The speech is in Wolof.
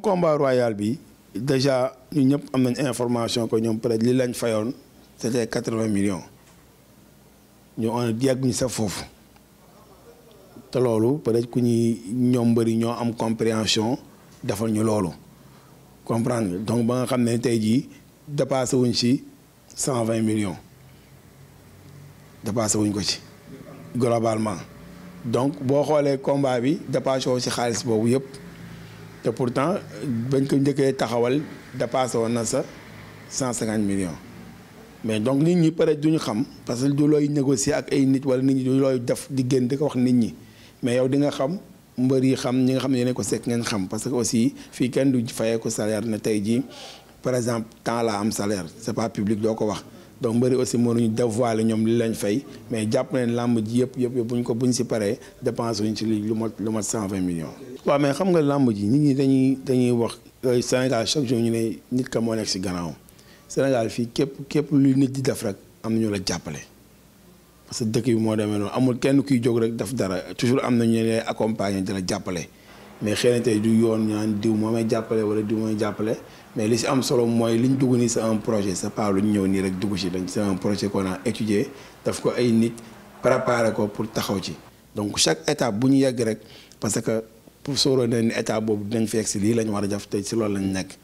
combat royal bi déjà ñu ñëpp am nañ information que ñoom peut-être li lañ fayoon c'était 80 millions ñu on yegg ñu sa foofu te loolu peut-être ku ñuy ñoom mbëri ñoo am compréhension defal ñu loolu comprendre nga donc ba nga xam ne tey jii dépassé wuñ ci 120 millions dépassé wuñ ko ci globalement donc boo xoolee combat bi dépassé wu ci xaalis boobu yëpp te pourtant bañ ko njëkkee taxawal dépassé woon na sa 150 millions mais donc nit ñi peut-être duñu xam parce que du looy négocier ak ay nit wala nit ñi du looy def di génn di ko wax nit ñi mais yow di nga xam mbër yi xam ñi nga xam ne yéen ko sekk ngeen xam parce que aussi fii kenn du fayee ko salaire ne tey jii par exemple temps la am salaire c'est pas public doo ko wax donc mbëri aussi mënuñu dévoiler ñoom li lañ fay mais jàpp leen làmb ji yëpp buñ si paree dépense wuñ ci li lu mat 120 millions. waaw mais xam nga làmb ji nit ñi dañuy wax Sénégal chaque jour ñu ne nit ka moo nekk si gannaawam Sénégal fii képp lu nit di def rek am na ñu la jàppale. parce que dëkk bi moo demee noonu amul kenn kuy jóg rek def dara toujours am na ñu lay accompagner di la jàppale mais xëy na tey du yoon ñaan diw moo may jàppale wala diw mooy jàppale mais li si am solo mooy li ñu dugg nii c'est un projet c'est pas lu ñu ñëw nii rek dugg ci dañ c'est un projet qu'on a étudié daf ko ay nit préparé ko pour taxaw ci donc chaque étape bu ñu yegg rek parce que pour sóoroo ne étape boobu dinañ fekk si lii la ñu war a def tey si loolu lañ nekk.